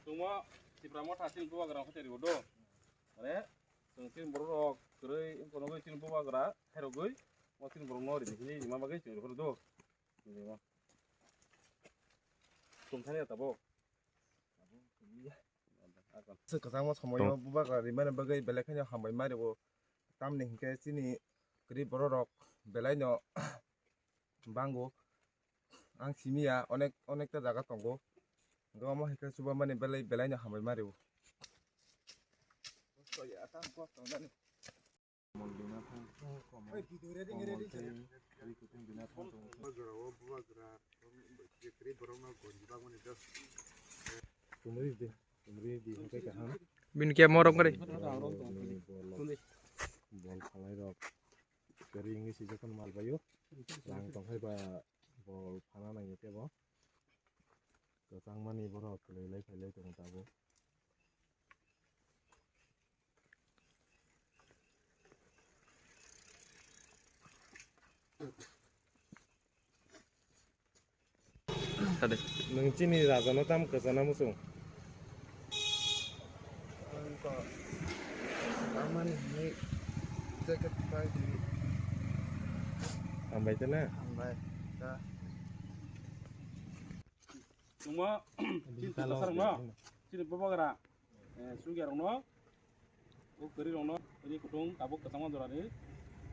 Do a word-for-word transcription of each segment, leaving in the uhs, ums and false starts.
Tungmo Tipra Motha chini bubagra khe teri bodo. Mane chwng chini borok rok kwrwi wngkha nugwi chini bubagra khairogwi mo chini borok no rini hini rima bagwi chwng rw do. Chwng thani tabok. Kwchangma somoyo bubagra rimani bagwi belai kheno hambai ma rwo. Tamni hinkhe chini kwrwi borok rok belai no bango. Ang simiya onek, onekta jaga tongo. Hinkhe omo hinkhe chubamani belai, belai no hambai ma rwo. Bini khe morok kwrwi. Bol khalai rok. Kwrwi wngwi swijak phano mal baio. Rang tongkhai ba bol phana nangya khe bo. Kwchangmani borok kwlwi lai phailai tongo tabuk. Sade. Nwng chini rajano tamo kwchana muchung? Ang to tamani hinwi jacket pai di. Hambai tene? Hambai. Da. Chwngno chini twkasarokno, chini bubagra, eh, chukya rokno, o kwrwi rokno ri kutung tabuk kwchangma jorani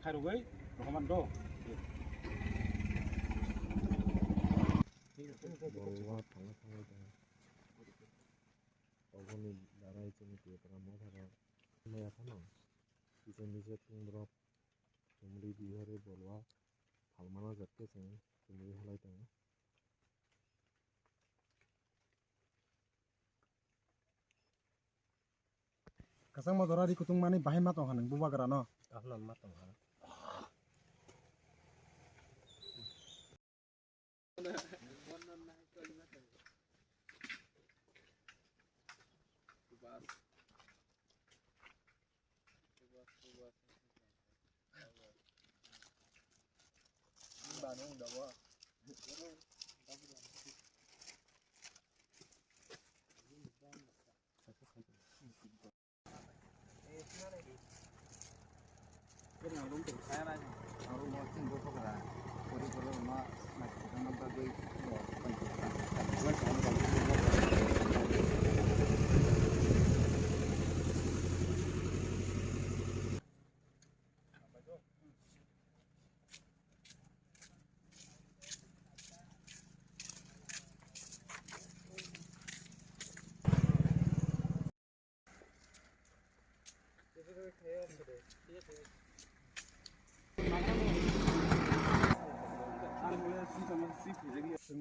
khairogwi rohormani do. Oboni darai chini Tipra Motha rok maya phano kisa misa thwng borok chumri bihari bolwa phalmano jat khe chwng chumri halai tongo. Kwchangma jora ri kutung mani bahai ma tong kha nwng bubagra no? Ahno ma tong kha.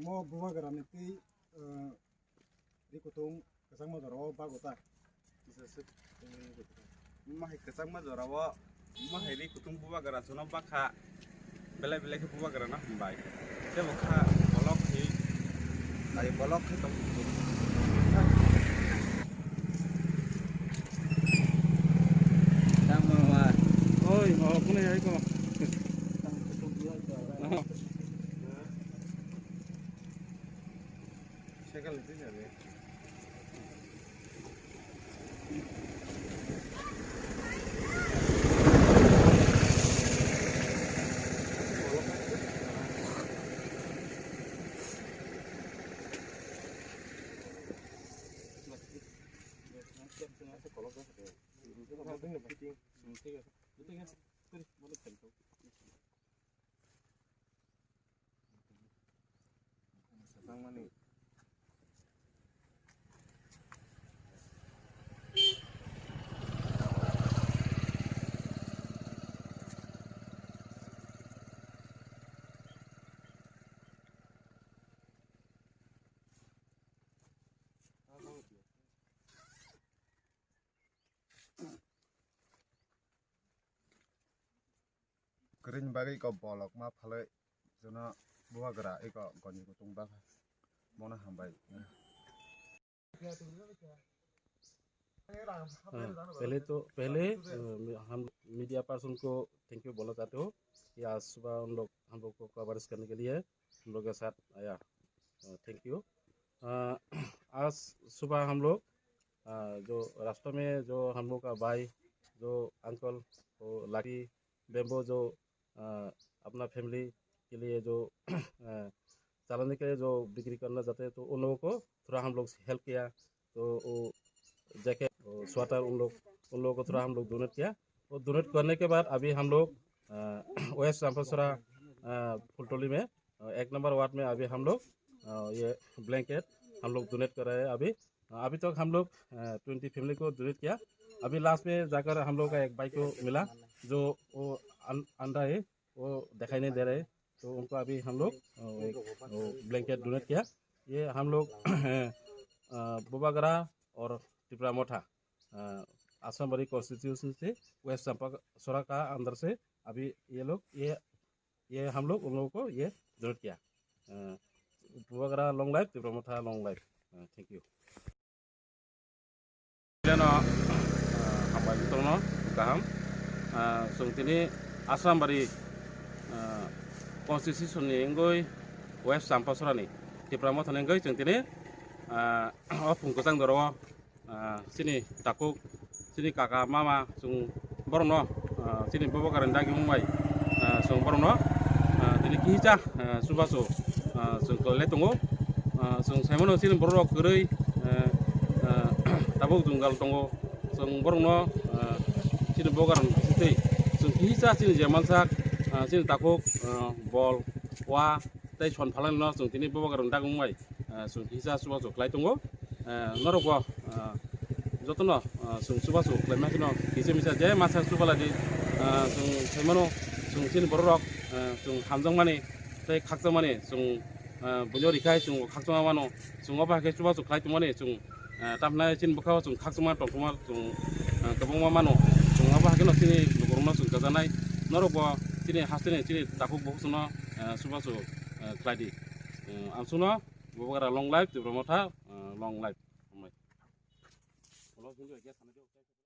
Mo bubagra ni twi, eh, ri kutung kwchangma jora o bago ta. Kisa swk tongwi rw kha. Omo hai kwchangma jora o, omo hai ri kutung bubagra chwngno bakha. Belai belai khe bubagra no hambai. Tei bo kha bolok khe, ai bolok khe tong. Tamo ma. Oi, ho, kune ai ko. Cycle ni twi jabe. Kwrwini bagwi iko bolok ma phalwi jono bubagra iko goni kutung bakha. Bono hambai. हाँ, पहले तो, पहले, अ, हम media person को thank you बोलना चाहते हो कि आज सुबह उन लोग हम लोग को कवरेज करने के लिए हम लोग के साथ आया। अ, थैंक यू। अ, आज सुबह हम लोग, अ, जो रास्ता में जो हम लोग का भाई, जो अंकल, वो लाठी, बेम्बो जो, अ, अपना फैमिली के लिए जो, अ, चलाने के लिए जो बिक्री करना चाहते हैं, तो उन लोगों को थोड़ा हम लोग हेल्प किया। तो वो जैकेट, वो स्वेटर उन लोग, उन लोगों को थोड़ा हम लोग डोनेट किया। वो डोनेट करने के बाद अभी हम लोग, अ, वेस्ट चांपासरा, अ, फुलटोली में, अ, एक नंबर वार्ड में अभी हम लोग, अ, ये ब्लैंकेट हम लोग डोनेट कर रहे हैं अभी। अ, अभी तक हम लोग, अ, ट्वेंटी फैमिली को डोनेट किया। अभी लास्ट में जाकर हम लोग का एक भाई को मिला, जो वो अन-, अंधा है, वो दिखाई नहीं दे रहे, तो उनको अभी हम लोग, अ, एक, वो ब्लैंकेट डोनेट किया। ये हम लोग, अ, बुबागरा और टिपरा मोठा, अ, आश्रमबाड़ी कॉन्स्टिट्यूशन से, वेस्ट चंपासरा का अंदर से अभी ये लोग, ये, ये हम लोग उन लोगों को ये डोनेट किया। अ, बुबागरा long life, टिपरा मोठा long life। A, thank you. Jeno, ah, hambai tongno kaham. Ah, chwng tini Asrambari, ah, constitution ni wngwi West Champasora ni Tipra Motha ni wngwi chwng tini, ah, o phung kwchang doro, ah, chini takhuk, chini kaka, mama, chwng borokno, ah, chini bobo karan dagi wngbai, ah, chwng borokno, ah, tini kihisa, ah, chubachu, ah, chwng kwlai tongo. Ah, chwng saimano chini borok rok kwrwi, ah, ah, tabuk jwngjal tongo. Chwng borokno, ah, chini bobo karan sitwi chwng kihisa chini je mansak, ah, chini takhuk, ah, bol, wa, tei son phalangno chwng tini bobo karan dagi wngbai, ah, chwng kihisa chubachu kwlai tongo. Ah, norokbo, ah, jotono, ah, chwng chubachu khlaima kheno kisa misa je masa chubaladi, ah, chwng saimano chwng chini borok rok, ah, chwng hamjakmani tei khakjakmani chwng, ah, buino rikhai chwng khakjakma mano, chwng obo hai khe chubachu khlai tongmani chwng, ah, tamhinai chini bwkhao chwng khakjakma tongthokma chwng, ah, kwbangma mano, chwng obo hai kheno chini lukurokno chwng kwchanai norokbo chini hasteni chini takhuk bukhukno, ah, chubachu, ah, khlaidi. Ah, ang chwngno Bubagra long life, Tipra Motha, ah, long life. Hambai.